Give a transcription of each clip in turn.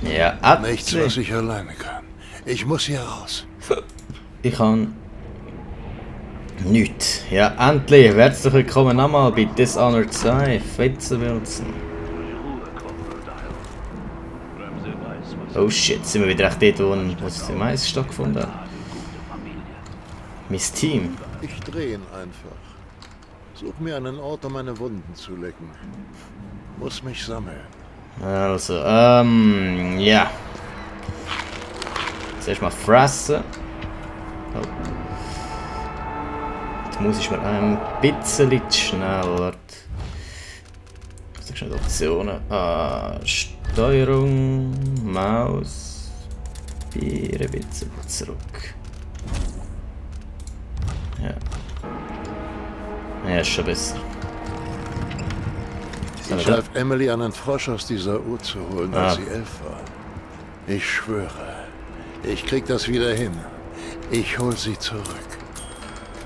Ja, Nichts, was ich alleine kann. Ich muss hier raus. Ich kann... Nichts. Ja, endlich. Herzlich willkommen nochmal bei Dishonored 2. Fetzenwilson. Oh shit, sind wir wieder echt dort, wo es am meisten stattgefunden hat. Mein Team. Ich drehe ihn einfach. Such mir einen Ort, um meine Wunden zu lecken. Muss mich sammeln. Also, ja. Zuerst mal fressen. Oh. Jetzt muss ich mal ein bisschen schneller. Was sind schon Optionen? Steuerung, Maus. Bier ein bisschen zurück. Ja. Ja, ist schon besser. Ich half Emily, einen Frosch aus dieser Uhr zu holen, als sie 11 war. Ich schwöre, ich krieg das wieder hin. Ich hol sie zurück.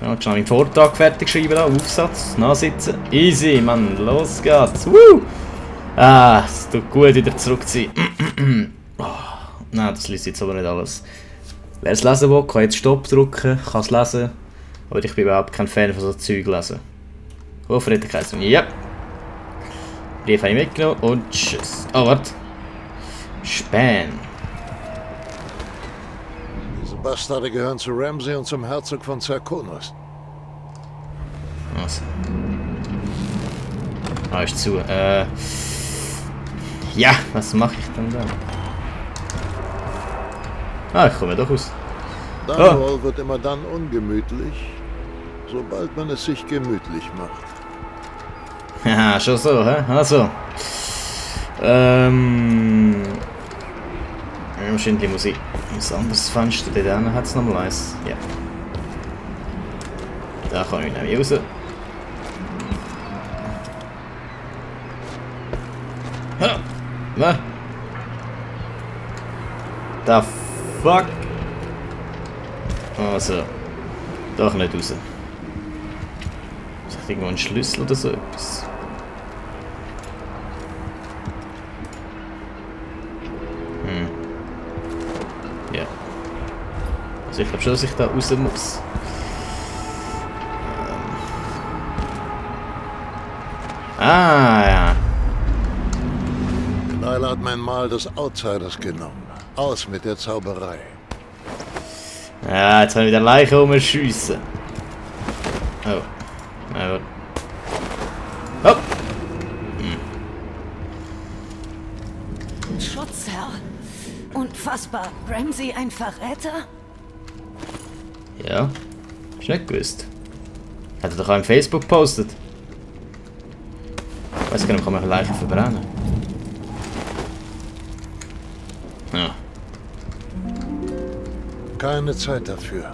Ja, jetzt schon meinen Vortrag fertig schreiben, da. Aufsatz, nachsitzen. Easy, Mann, los geht's. Woo! Es tut gut, wieder zurück zu sein. Oh, nein, das liest jetzt aber nicht alles. Wer es lesen will, kann jetzt Stopp drücken, kann es lesen. Aber ich bin überhaupt kein Fan von so Zeug lesen. Oh, Friedrichshain. Ja. Brief habe ich mitgenommen und tschüss. Oh, warte. Span. Diese Bastarde gehören zu Ramsay und zum Herzog von Zerkonos. Also. Ist zu. Ja, was mache ich denn da? Ich komme doch aus. Dunwall wird immer dann ungemütlich, sobald man es sich gemütlich macht. Ja, schon so, hä? Also. Wahrscheinlich muss ich ein anderes Fenster. Da hat es nochmal eins. Ja. Da kann ich nämlich raus. Ha! Was? The fuck? Also. Doch nicht raus. Ist das irgendwo ein Schlüssel oder so etwas? Ja. Also ich glaube schon, dass ich da raus muss. Ja. Nyla hat mein Mal des Outsiders genommen. Aus mit der Zauberei. Ja, jetzt haben wir wieder Leichen rumschiessen. Oh. Ja, hopp! Schutzherr. Unfassbar. Ramsay ein Verräter? Ja. Ist nicht gewusst. Hat er doch auch im Facebook gepostet. Ich weiß gar nicht, kann man Leichen verbrennen. Ja. Keine Zeit dafür.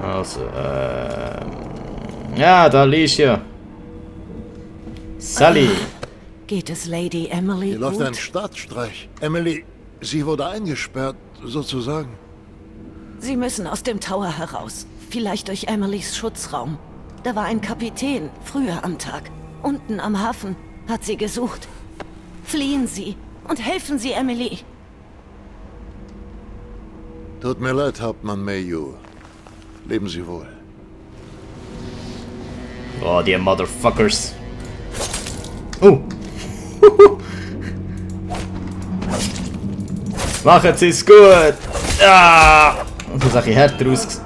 Also, ja, da liegt ja. Sally. Geht es Lady Emily Hier läuft gut? ein Staatsstreich. Emily, sie wurde eingesperrt, sozusagen. Sie müssen aus dem Tower heraus. Vielleicht durch Emilys Schutzraum. Da war ein Kapitän, früher am Tag. Unten am Hafen. Hat sie gesucht. Fliehen Sie und helfen Sie Emily. Tut mir leid, Hauptmann Mayhew. Leben Sie wohl. Oh, die Motherfuckers. Oh. Machen Sie es gut. Ja. Und das habe ich härter ausgesehen.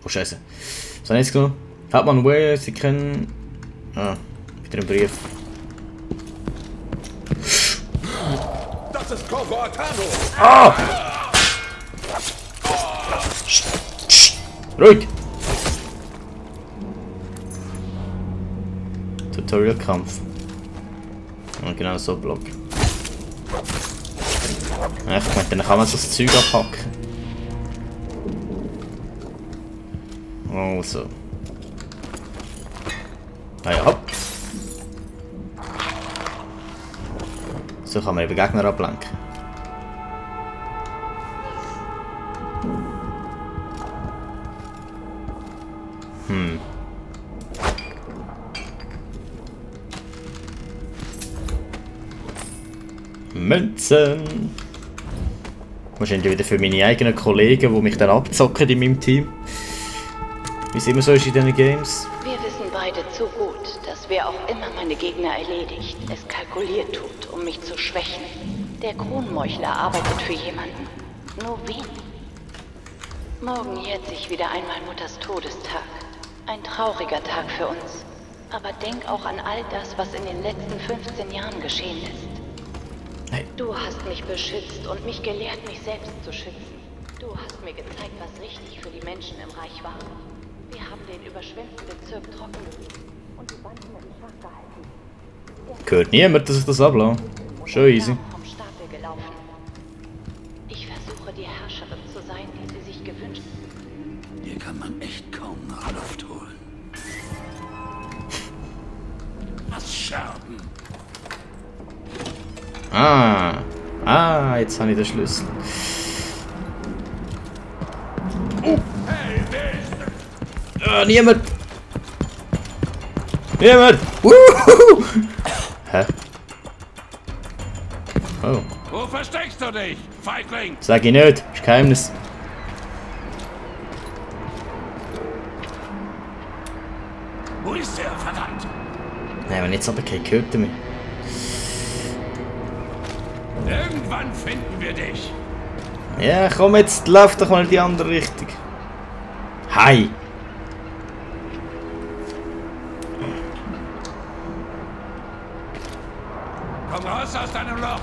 Oh, Scheiße. Was habe ich jetzt genommen? Hauptmann Way, Sie kennen... wieder ein Brief. Das ist Corvo Atano! Ah! Ruhig! Tutorial-Kampf. Und genau so Block. Ja, ich meine, dann kann man so das Zeug abhacken. Also. Ah ja, hopp. So kann man eben Gegner ablenken. Münzen. Wahrscheinlich wieder für meine eigenen Kollegen, die mich dann abzocken in meinem Team. Wie es immer so ist in diesen Games. Wir wissen beide zu gut, dass wer auch immer meine Gegner erledigt, es kalkuliert tut, um mich zu schwächen. Der Kronmeuchler arbeitet für jemanden. Nur wen? Morgen jährt sich wieder einmal Mutters Todestag. Ein trauriger Tag für uns. Aber denk auch an all das, was in den letzten 15 Jahren geschehen ist. Hey. Du hast mich beschützt und mich gelehrt, mich selbst zu schützen. Du hast mir gezeigt, was richtig für die Menschen im Reich war. Wir haben den überschwemmten Bezirk trockengelegt und die Banden in Schach gehalten. Gehört niemand, dass ich das ablasse. Schon easy. Vom Stapel gelaufen. Ich versuche, die Herrscherin zu sein, die sie sich gewünscht hat. Hier kann man echt kaum nach Luft holen. Was Scherben? Jetzt habe ich den Schlüssel. Niemand! Niemand! Wuhu! Hä? Oh. Wo versteckst du dich, Feigling? Sag ich nicht, ist Geheimnis. Wo ist er, verdammt? Nein, wenn jetzt aber kein gehört damit. Irgendwann finden wir dich. Ja, komm jetzt, lauf doch mal in die andere Richtung. Hi! Komm raus aus deinem Loch.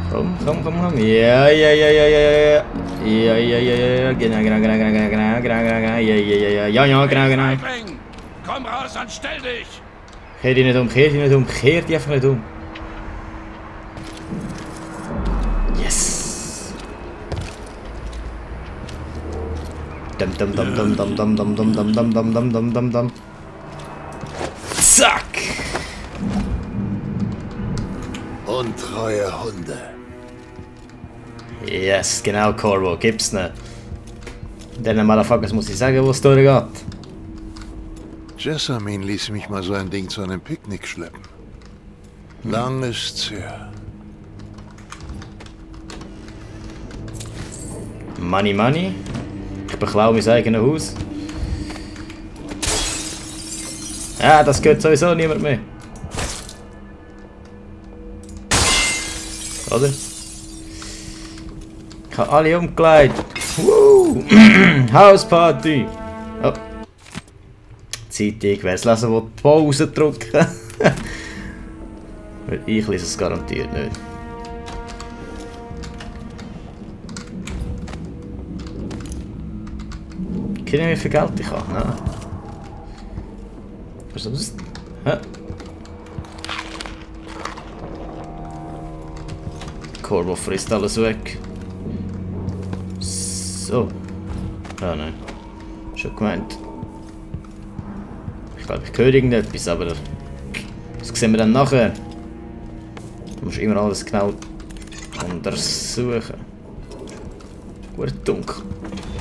Komm. Ja. Genau. Feigling, komm raus und stell dich. Kehr dich nicht um, kehr dich einfach nicht um. Yes! Dum. Zack! Untreue Hunde. Yes, genau, Corvo, gibt's nicht. Den Motherfuckers muss ich sagen, wo es durchgeht. Jessamine ließ mich mal so ein Ding zu einem Picknick schleppen. Lang ist's her. Money. Ich beklau mein eigenes Haus. Ja, das gehört sowieso niemand mehr. Oder? Ich habe alle umgelegt. Hausparty! Oh. Zeitung, wer es lesen will, Pause drücken. Weil ich lese es garantiert nicht. Ich weiß nicht, wie viel Geld ich habe. Nein. Was ist das? Hä? Corvo frisst alles weg. So. Ah nein. Schon gemeint. Ich glaube, ich höre irgendetwas, aber das sehen wir dann nachher. Du musst immer alles genau untersuchen. Gut dunkel.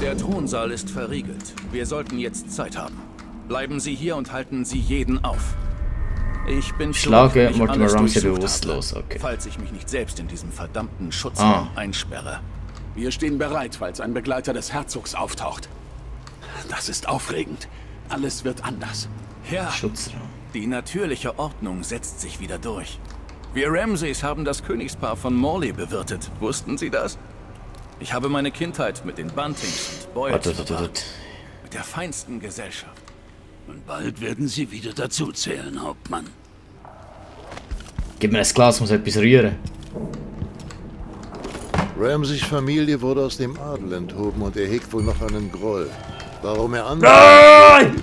Der Thronsaal ist verriegelt. Wir sollten jetzt Zeit haben. Bleiben Sie hier und halten Sie jeden auf. Ich bin Schlage Mortimer Ramsay bewusstlos, okay. Falls ich mich nicht selbst in diesem verdammten Schutzraum einsperre. Wir stehen bereit, falls ein Begleiter des Herzogs auftaucht. Das ist aufregend. Alles wird anders. Ja, Schutzraum. die natürliche Ordnung setzt sich wieder durch. Wir Ramsays haben das Königspaar von Morley bewirtet. Wussten Sie das? Ich habe meine Kindheit mit den Buntings und Boyds verbracht. Mit der feinsten Gesellschaft. Und bald werden Sie wieder dazu zählen, Hauptmann. Gib mir ein Glas, muss etwas rühren. Ramsays Familie wurde aus dem Adel enthoben und er hegt wohl noch einen Groll. Warum er andere... Nein!